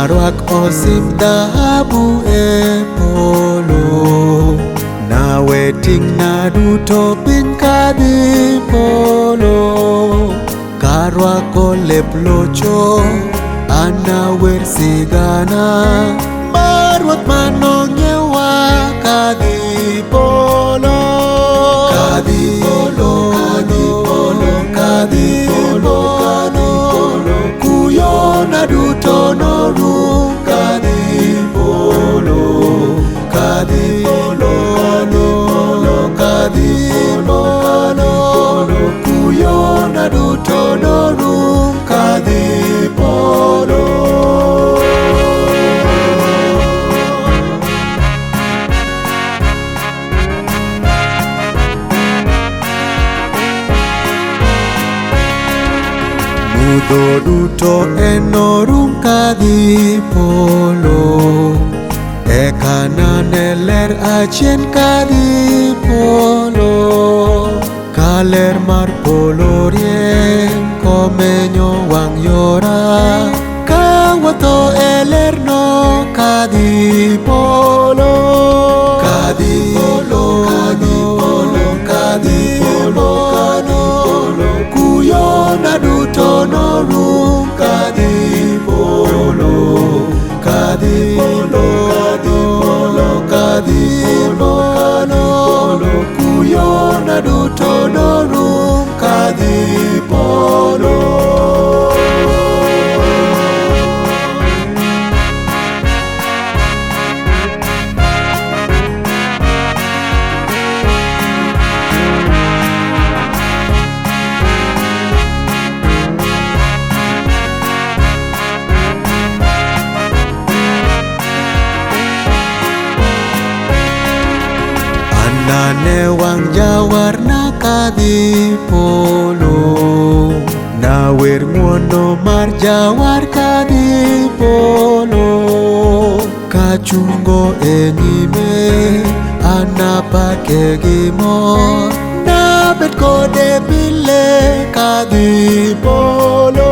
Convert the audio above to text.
Narwak osimb dhahabu e polo, nawe ting'na duto piny kadhi polo. Karwako lep locho, anawer sigana mar ruoth manong'iewa kadhi polo. Kadhi polo, kadhi polo, kadhi polo, kadhi polo. Kuyona duto norum kadhi polo. Kadhi polo, kadhi polo, kadhi polo, kadhi polo. Kuyona duto norum kadhi polo. Mudho duto enorum kadhi polo, eka nane ler achien kadhi polo. Ka ler mar polo rieny komenyo wang' yora, kawuotho e lerno kadhi polo. Kadhi polo, kadhi polo, kadhi polo, kadhi polo. Kuyona duto norum kadhi polo. Kadhi polo, kadhi polo, kadhi polo, kadhi polo. Kuyona duto norum kadhi polo. Anane wang' jawarna kadhi polo, nawer ng'wono mar jawar kadhi polo. Kachungo e nyime, anapake gi mor, nabet kode pile kadhi polo.